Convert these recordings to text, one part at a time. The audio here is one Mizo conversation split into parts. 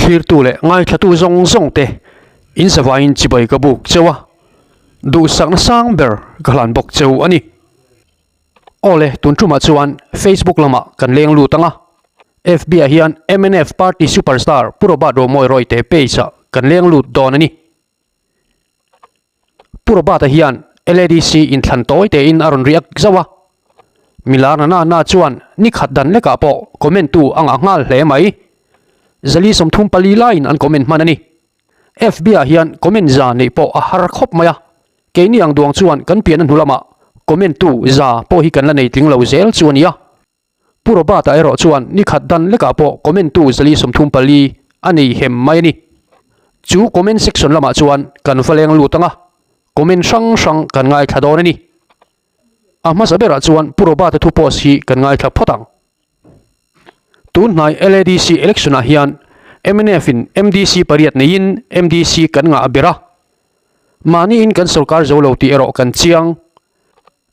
Thlirtu leh ngaithlatu zawng zawng te in zavaiin chibai ka buk cheu a, duhsakna sang ber ka hlan bawk cheu a ni. Aw le, tun tumah chuan Facebook lamah kan leng lut ang a, FB ah hian mnf Party Superstar Pu Robert Romawi Rawite page ah kan leng lut dawn a ni. Pu Robert-a hian LADC inthlan tawi tein a rawn riak zauh a, milar na na chuan ni khat dan lekah pawh comment tu a ngah nghal hle mai. Zali 34 laiin an comment hman a ni. FB-ah hian comment za neih pawh a har khawp mai a, keini ang duang chuan kan pianna hnu lamah comment tu za pawh hi kan la nei tling lo zel chu a nia. Pu Robert-a erawh chuan ni khat dan lekah pawh comment tu zali 34 a nei hem mai a ni. Chu comment section lamah chuan kan va leng lut ang a, comment hrang hrang kan ngaithla dawn a ni. A hmasa berah chuan Pu Robert-a thu post hi kan ngaithla phawt ang. Tun hnai LADC election ah hian mnf in MDC pariat neiin MDC kan ngah ber a. Mahniin kan sorkar zo lo tih erawh kan chiang.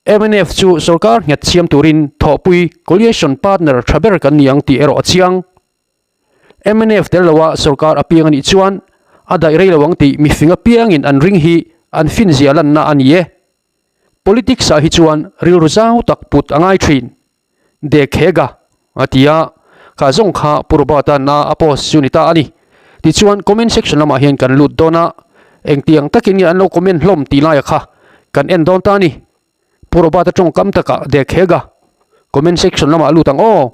Mnf chu sorkar nghet siam turin thawhpui coalition partner tha ber kan ni ang tih erawh a chiang. Mnf tel loa sorkar a piang a nih chuan a daih rei lo ang tih mifing apiangin an ring hi an finzia lanna a ni e. Politics ah hi chuan rilru zau tak put a ngai thin. Dekhega a ti a, kha zawng kha Pu Robert-a na a post chu ni ta a ni. Tichuan comment section lamah hian kan lut dawn a, engtiang takin nge an lo comment hlawm tih laia kha kan en dawn ta a ni. Pu Robert-a tawngkam takah Dekhega comment section lamah lut ang aw.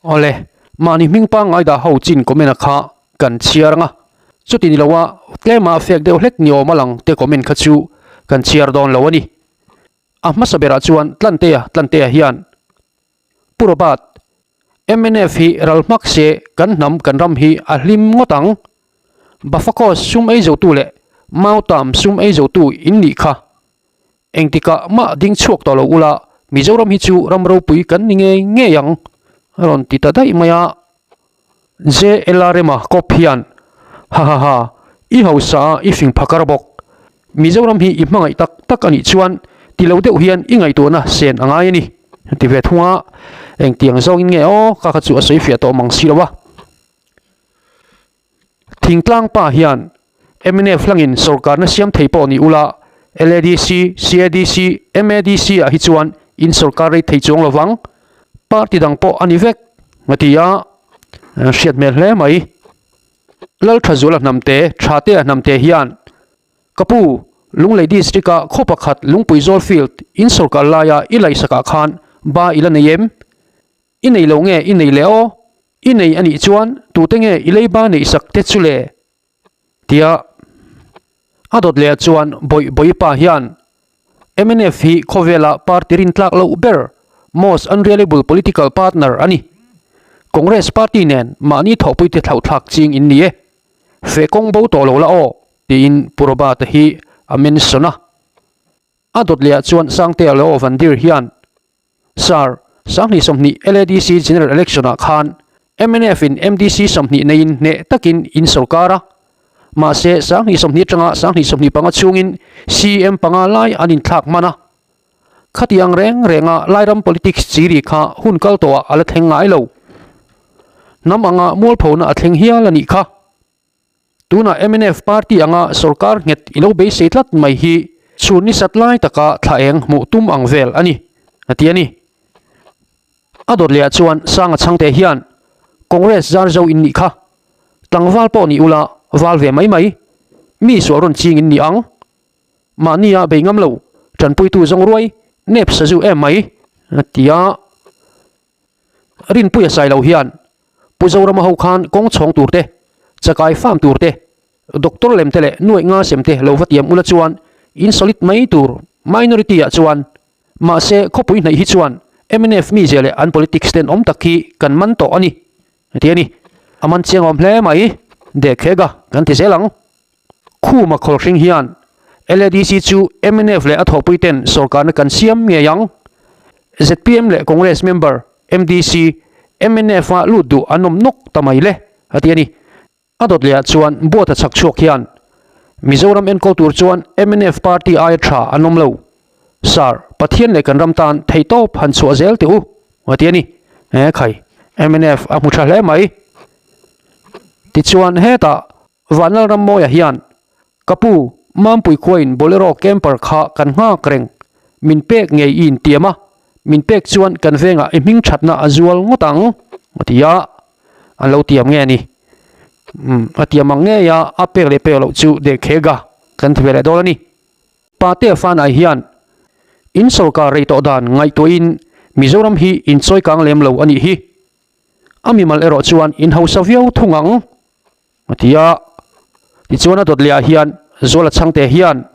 Awle, mahni hming pangngai dah ho chin comment a kha kan chhiar ang a, chuti ni loa tlema fek deuh hlek ni awm a lang te comment kha chu kan chhiar dawn lo a ni. A hmasa berah chuan Tlantea Tlantea hian Pu Robert, mnf hi ral hmak se kan hnam kan ram hi a hlim ngawt ang. Bafakos sum ei zotu leh Mautam sum ei zotu in nih kha. Engtikah mah ding chhuak tawh lo ula Mizoram hi chu ram ropui kan ni ngei ngei ang a rawn ti ta daih mai a. JLRM-a kawp hian, Hahaha, i hausa a i fing phakar bawk. Mizoram hi i hmangaih tak tak a nih chuan ti lo deuh hian i ngaihtuahna sen a ngai a ni, a ti ve thung a. Engtiang zawngin nge aw, ka kha chu a sawi fiah tawh mang si lo a. Thingtlang pa hian mnf hlangin sorkarna siam thei pawh ni ula, LADC, CADC, MADC ah hi chuan in sorkar rei thei chuang lovang. Party dang pawh a ni vek, a ti a, hriat hmel hle mai. Lalthazuala hnamte, Thatea hnamte hian, Ka pu, Lunglei District-a khaw pakhat Lungpuizawl Field in sorkar laia i laihsakah khan ba i la nei em? I nei lo nge i nei le aw? I nei a nih chuan tute nge i leiba neihsak te chu le? Tia a dawt leh chuan Bawih Bawipa hian mnf hi khawvela party rintlak loh ber, most unreliable political partner, a ni. Congress party nen mahni thawhpuite thlauhthlak ching in ni e. Feh kawng bo tawh lo la aw, tiin Pu Robert-a hi a mention a. A dawt lehah chuan Sangtea leh aw Vandir hian Sir, 2020 LADC General Election ah khan mnf in MDC 20 neiin hneh takin in sorkar a, mahse 2020 atanga 2025 chhungin CM panga lai an inthlak hman a. Khati ang reng renga Lairam politics chi ri kha hun kal tawhah a la thleng ngai lo. Hnam anga mualphona a thleng hial a nih kha. Tunah mnf party anga sorkar nghet i lo beisei tlat mai hi chhun ni sat lai taka thla eng hmuh tum ang vel a ni, a ti a ni. A dawt lehah chuan Sanga Chhangte hian Congress zar zo in nih kha, tlangval pawh ni ula val ve mai mai, mi sual rawn ching in ni ang, mahnia bei ngam lo, tanpuitu zawng ruai, nep sazu em mai, a ti a. Rinpuia sai lo hian Pu Zorama ho khan kawng chhawng tur te, chakai farm tur te, doctor lem te leh nuaih nga sem te lo va tiam ula chuan in solid mai tur minority ah chuan. Mahse khawpui hnaih hi chuan mnf mizia leh an politics ten awm tak hi kan man tawh a ni ti a ni. A man chiang awm hle mai Dekhega kan ti zel ang. Khuma khawlhring hian LADC chu mnf leh a thawhpui ten sorkarna kan siam ngei ang. Zpm leh Congress member MDC, mnf a lut duh an awm nawk ta mai le, a ti a ni. A dawt lehah chuan Buata chhak chhuak hian Mizoram enkawl tur chuan mnf party aia tha an awm lo. Sir, Pathian leh kan ram tan theihtawp han chhuah zel teh u, a ti a ni. He khai, mnf a hmu tha hle mai. Tichuan hetah Vanlalrammawia hian, Ka pu, Mampui khuain Bolero camper kha kan nghak reng, min pek ngei i intiam a, min pek chuan kan vengah i hming thatna a zual ngawt ang, a ti a, an lo tiam nge a ni. Umm, a tiam ang ngei a, a pek leh pek loh chu dehkhega kan ti ve leh dawn a ni. Patea Fanai hian in sawrkar rei tawh dan ngaihtuahin Mizoram hi in chawikang lem lo a nih hi. A mimal erawh chuan in hausa viau thung ang, a ti a. Tichuan a dawt lehah hian Zuala Chhangte hian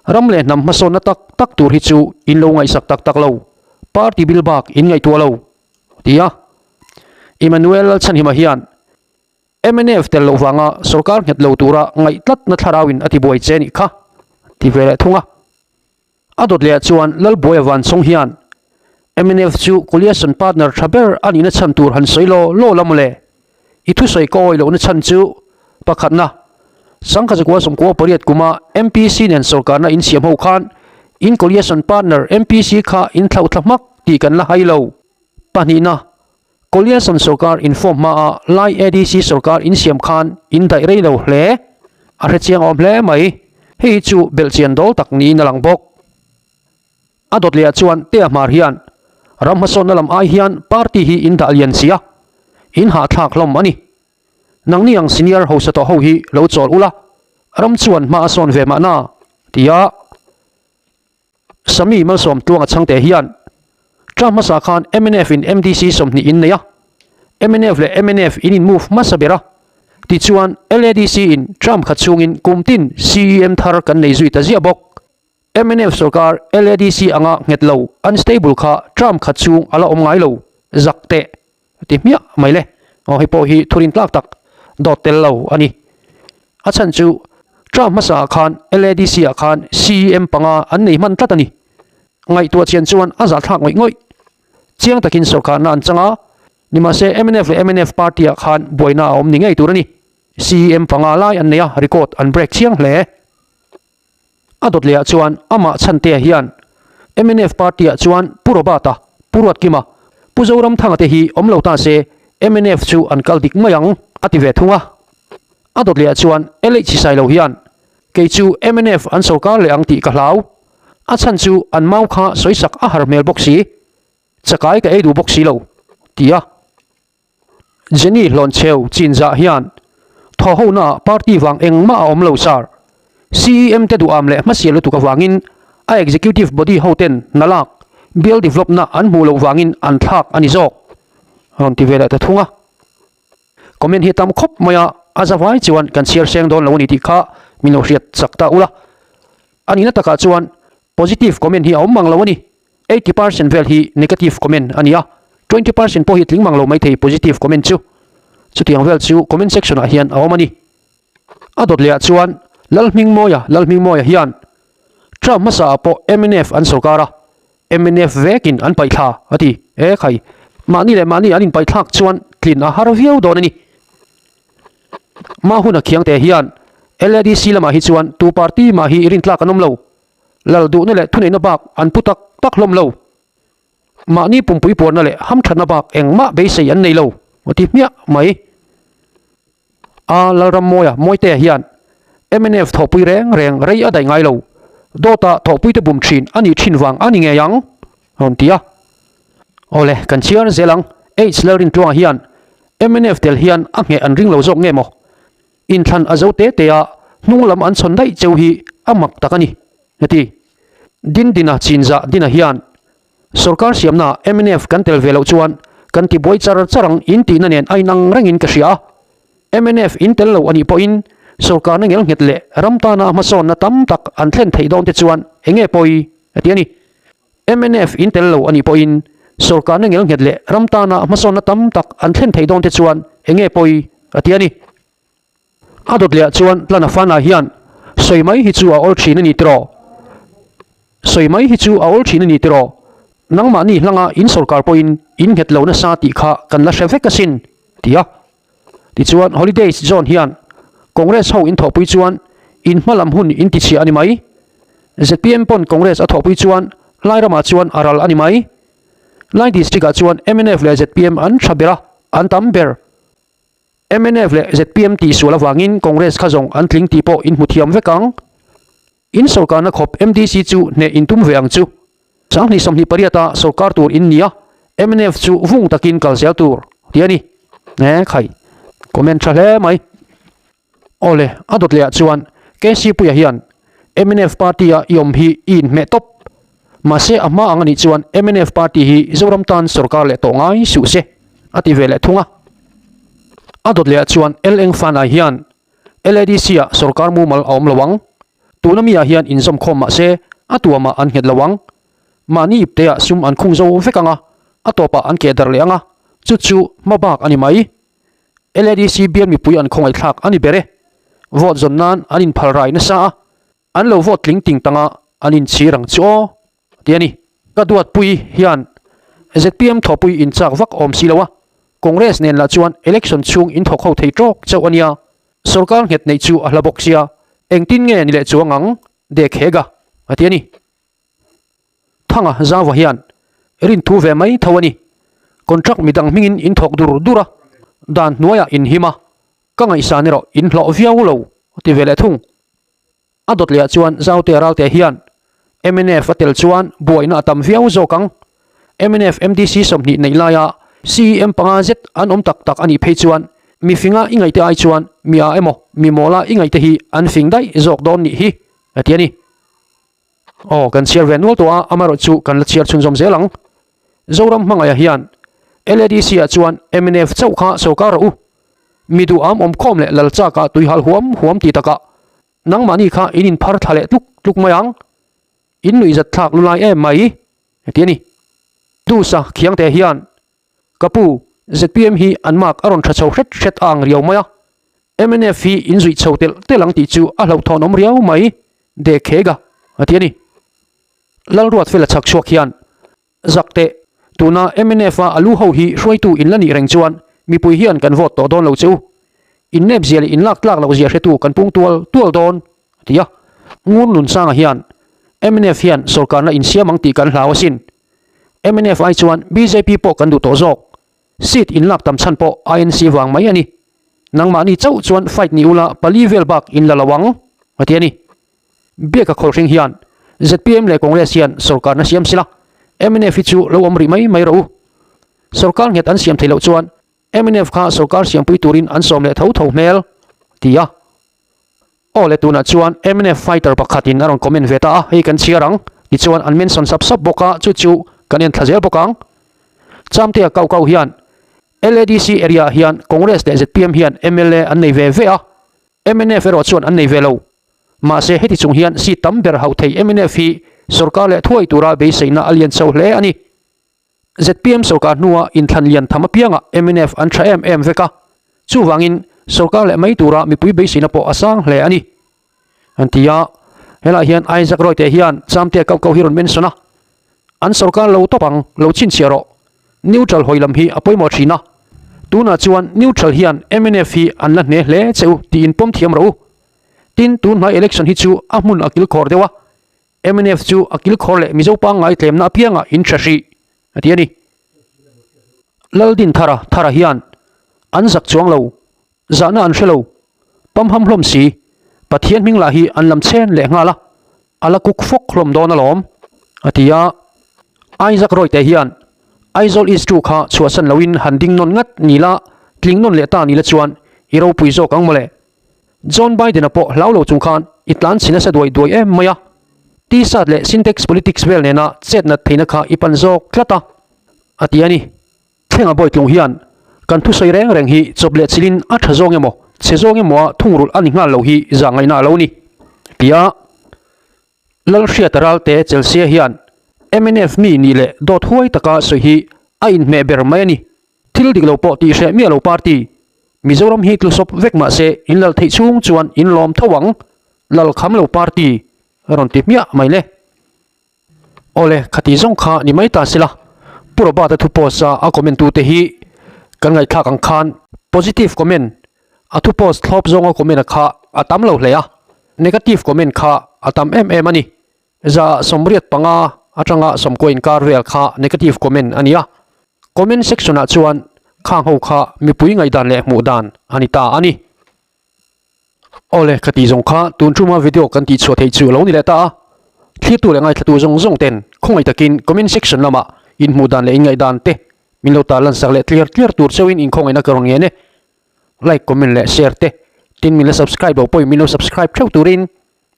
ram leh hnam hmasawnna tak tak tur hi chu in lo ngaihsak tak tak lo, party bil bak in ngaihtuah lo, a ti a. Emmanuel Lalchhanhima hian Mnf tel loh vanga sorkar nghet lo tura ngaih tlatna thlarauin a tibuai che nih kha, ti ve leh thung a. A dawt lehah chuan Lalbuaia Vanchawng hian mnf chu coalition partner tha ber a nihna chhan tur han sawi law law la mawle. I thusawi ka awi lohna chhan chu pakhatna, Sangkha Zakua 98 kuma MPC nen sorkarna in siam ho khan in coalition partner MPC kha in thlauhthla hmak tih kan la hai lo. Pahnihna, Coalition sorkar inform hmaa Lai ADC sorkar insiam khan in daih rei lo hle. A hrechiang awm hle mai. Hei hi chu belhchian dawl tak niin a lang bawk. A dawt lehah chuan Tea Hmar hian ram hmasawnna lam ai hian party hi in dah lian si a, in hahthlak hlawm a ni. Nangni ang senior hausa tawh ho hi lo chawl ula, ram chuan hma a sawn ve mahna, tia Sami Malsawm Tluanga Chhangte hian term hmasa khan mnf in MDC 20 in nei a, mnf leh mnf in in move hmasa ber a, tichuan LADC in term khat chhungin kum tin CEM thar kan nei zui ta ziah bawk. Mnf sorkar LADC anga nghet lo, unstable kha term khat chhung a la awm ngai lo, zak teh ti hmiah mai le. Aw hei pawh hi thurin tlak tak dawt tel lo a ni. A chhan chu term hmasa ah khan LADC ah khan CEM panga an nei hman tlat a ni. Ngaihtuah chian chuan a zahthlak ngawih ngawih. Chiang takin sorkarna an chang a, nimahse mnf leh mnf party ah khan buaina a awm ni ngei tur a ni. CEM panga lai an nei a, record an break chiang hle. A dawt lehah chuan amah Chhantea hian mnf party-ah chuan Pu Robert-a, Pu Ruatkima, Pu Zoramthanga te hi awm lo ta se mnf chu an kal dik mai ang a ti ve thung a. A dawt lehah chuan LH Sailo hian kei chu mnf an sorkar leh ang tih ka hlau. A chhan chu an mau kha sawisak a har hmel bawk si. Chakai ka ei duh bawk si lo, ti a. Jenny Hlawncheu Chinzah hian thawhhonaah party vang engmah a awm lo sar. CEM te duham leh hmasial lutuk avangin a executive body hoten hna lak, bial develop-na an hmuh loh vangin an thlak a ni zawk, rawn ti ve leh ta thung a. Comment hi tam khawp mai a, a zavai chuan kan chhiar seng dawn lo a ni tih kha min lo hriat chak ta ula. A nihna takah chuan positive comment hi a awm mang lo a ni. 80 percent vel hi negative comment a ni a, 20 percent pawh hi tling mang lo maithei positive comment chu. Chutiang vel chu comment section ah hian a awm a ni. A dawt lehah chuan Lalhmingmawia Lalhmingmawia hian term hmasa ah pawh mnf an sorkar a, mnf vekin an paihthla a ti. E khai, mahni leh mahni an inpaihthlak chuan tlin a har viau dawn a ni. Mahuna Khiangte hian LADC lamah hi chuan tu party mah hi rintlak an awm lo. Lal duhna leh thuneihna bak an pu tak tak hlawm lo. Mahni pumpui puarna leh hamthatna bak engmah beisei an nei lo, a ti hmiah mai. A Lalrammawia Mawitea hian mnf thawhpui reng reng rei a daih ngai lo, dawta thawhpuite bum thin a nih thin vang a ni ngei ang, a rawn ti a. Awle, kan chhiar zel ang, H Lalrintluanga hian mnf tel hian a ngheh an ring lo zawk nge maw? Inthlan a zo te te a, hnung lam an chhawn daih cheu hi a mak tak a ni, a ti. Dindina Chinzah Dina hian sorkar siamnaah mnf kan tel ve loh chuan kan ti buai char char ang in tihna nen a inang rengin ka hria a. Mnf in tel lo a nih pawhin sorkarna ngelnghet leh ram tana hmasawnna tam tak an thlen theih dawn te chuan eng nge pawi, a ti a ni. Mnf in tel lo a nih pawhin sorkarna ngelnghet leh ram tana hmasawnna tam tak an thlen theih dawn te chuan eng nge pawi a ti a ni. A dawt lehah chuan Tlana Fana hian sawi mai hi chu a awl thin a ni tiraw? Sawi mai hi chu a awl thin a ni tiraw? Nangmahni hlanga in sorkar pawhin in nghet lo nasa tih kha kan la hre vek asin, ti a. Tichuan Holidays Zone hian Congress ho in thawhpui chuan in hma lam hun in tichhia a ni mai. Zpm pawn Congress a thawhpui chuan Lai ramah chuan a ral a ni mai. Lai district ah chuan mnf leh zpm an tha ber a, an tam ber. Mnf leh zpm tihsual avangin Congress kha zawng an tling tih pawh in hmu thiam vek ang. In sorkarna khawp MDC chu hneh in tum ve ang chu. 20 28 a sorkar tur in nia, mnf chu vung takin kal zel tur tih a ni. E khai, comment tha hle mai. Awle, a dawt lehah chuan KC Puia hian mnf party a i awm hi i inhmeh tawp. Mahse a hma ang a nih chuan mnf party hi Zoram tan sorkar leh tawh ngai suh se, a ti ve leh thung a. A dawt lehah chuan L Eng Fanai hian LADC ah sorkar mumal a awm lo ang. Tuna mi ah hian inzawm khawm mah se a tuamah an nghet lo ang. Mahni ipte ah sum an khung zo vek ang a, a tawpah an keh darh leh ang a, chu chu hma bak a ni mai. LADC bial mipui an khawngaihthlak a ni ber e. Vote zawn nan an inphal rai nasa a, an lo vote tling ting tang a an inchhir ang chu aw, ti a ni. Ka duatpui hian zpm thawhpui inchak vak awm si lo a, Congress nen lah chuan election chhung inthawk ho thei tawk chauh a nia, sorkar nghet neih chu a hla bawk sia, engtin nge ni leh chuang ang, dek hek a, a ti a ni. Thanga Zauva hian rin thu ve mai tho a ni. Contract midang hmingin in thawk dur dur a, dan hnuaiah in him a, ka ngaihsan erawh in hlawh viau lo, a ti ve leh thung. A dawt lehah chuan Zaute Ralte hian mnf a tel chuan buaina a tam viau zawk ang. Mnf MDC 20 neih laia CEM panga zet an awm tak tak a nih phei chuan mi finga i ngaihte ai chuan mi a emaw mi mawla i ngaihte hi an fing daih zawk dawn nih hi, a ti a ni. Aw, kan chhiar ve nual tawh a, amaherawh chu kan la chhiar chhunzawm zel ang. Zoram hmangaihah hian LADC ah chuan mnf chauh kha sorkar rawh u. Mi duh am awm khawm leh lal chak ah tui hal huam huam ti takah nangmahni kha in inphar thla leh tluk tluk mai ang. In nuihzat thlak lu lai em mai, ti a ni. Dusa Khiangte hian Ka pu, zpm hi an mark a rawn tha chho hret hret a ang riau mai a, mnf hi in zuih chho telh telh ang tih chu a hlauhthawn awm riau mai, dek hek a, a ti a ni. Lalruat fela chhak chhuak hian zak teh, tuna mnf a alu ho hi hruaitu in la nih reng chuan mipui hian kan vote tawh dawn lo che u. In nep zia leh in lak tlak loh zia hretu kan pung tual tual dawn, a ti a. Ngur Nunsanga hian mnf hian sorkarna insiam ang tih kan hlau asin. Mnf ai chuan bjp pawh kan duh tawh zawk. Seat in lak tam chhan pawh INC vang mai a ni. Nangmahni chauh chuan fight ni ula pali vel bak in la lo ang, a ti a ni. Biaka Khawlhring hian zpm leh Congress hian sorkarna siam sila, mnf hi chu lo awm rih mai mai rawh u. Sorkar nghet an siam theih loh chuan mnf kha sorkar siampui turin an sawm leh tho tho hmel, ti a. Aw le tunah chuan mnf fighter pakhatin a rawn comment ve ta a, hei kan chhiar ang, tichuan an mention sap sap bawk a, chu chu kan en thla zel bawk ang. Chamtea kau kau hian LADC area ah hian Congress leh zpm hian mla an nei ve ve a, mnf erawh chuan an nei ve lo. Mahse heti chung hian seat tam ber hauh thei mnf hi sorkar leh thuai tura beiseina a lian chho hle a ni. Zpm sorkar hnua inthlan lian tham apiangah mnf an tha em em vek a, chuvangin sorkar leh mai tura mipui beiseina pawh a sang hle a ni. An ti a, helaiah hian Isaac Royte hian Chamtea kau kau hi rawn mention a, an sorkar lo tawp ang, lo chhinchhiah rawh. Neutral hawi lam hi a pawimawh thin a, tunah chuan neutral hian mnf hi an la hne hle che u tiin pawm thiam rawh u. Tin, tun hnai election hi chu a hmun a kilkhawr deuh a, Mnf chu a kilkhawr leh Mizo pangngai tlemna apiangah in tha hrih, a ti a ni. Laldinthara Thara hian an zak chuang lo, zahna an hre lo, pamham hlawm si, Pathian hming lah hi an lam chhen leh nghal a, a la kuk fawk hlawm dawn alawm, a ti a. Isaac Royte hian Aizawl East 2 kha chhuahsan loin han ding nawn ngat ni la, tling nawn leh ta ni la chuan i ropui zawk ang mawle. John Biden-a pawh hlau lo chung khan i tlan chhi nasa duai duai em mai a. T-shirt leh Sintex politics vel nena chet nat theihna kha i pan zawk tlat a, a ti a ni. Thlenga Bawitlung hian kan thusawi reng reng hi chawp leh chilin a tha zawng emaw, chhe zawng emaw a thungrulh a ni nghal lo hi zah ngaihna a lo ni, ti a. Lalhriata Ralte Chelsea hian mnf mi nih leh dawt huai taka sawi hi a inhmeh ber mai a ni. Thil dik lo pawh tih hreh miah lo party, Mizoram hi tlusawp vek mah se in lal theih chhung chuan in lawm tho ang, lal kham lo party a rawn ti hmiah mai le. Awle, khati zawng kha ni mai ta sela, Pu Robert-a thu post a a comment tute hi kan ngaihthlak ang khan positive comment, a thu post thlawp zawnga comment a kha a tam lo hle a, negative comment kha a tam em em a ni. 85 atanga 90 inkar vel kha negative comment a ni a. Comment section ah chuan Khang ho kha mipui ngaihdan leh hmuh dan a ni ta a ni. Awle, ka tih zawng kha tun thuma video kan tih chhuah theih chu a lo ni leh ta a. Thlirtu leh ngaithlatu zawng zawng ten khawngaih takin comment section lamah inhmuh dan leh inngaihdan te min lo tarlan sak leh tliar tliar tur chauhin inkhawngaihna ka rawn ngen e. Like, comment leh share te tin min la subscribe lo pawhin min lo subscribe theuh turin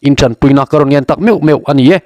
intanpuina ka rawn ngen tak meuh meuh a ni e.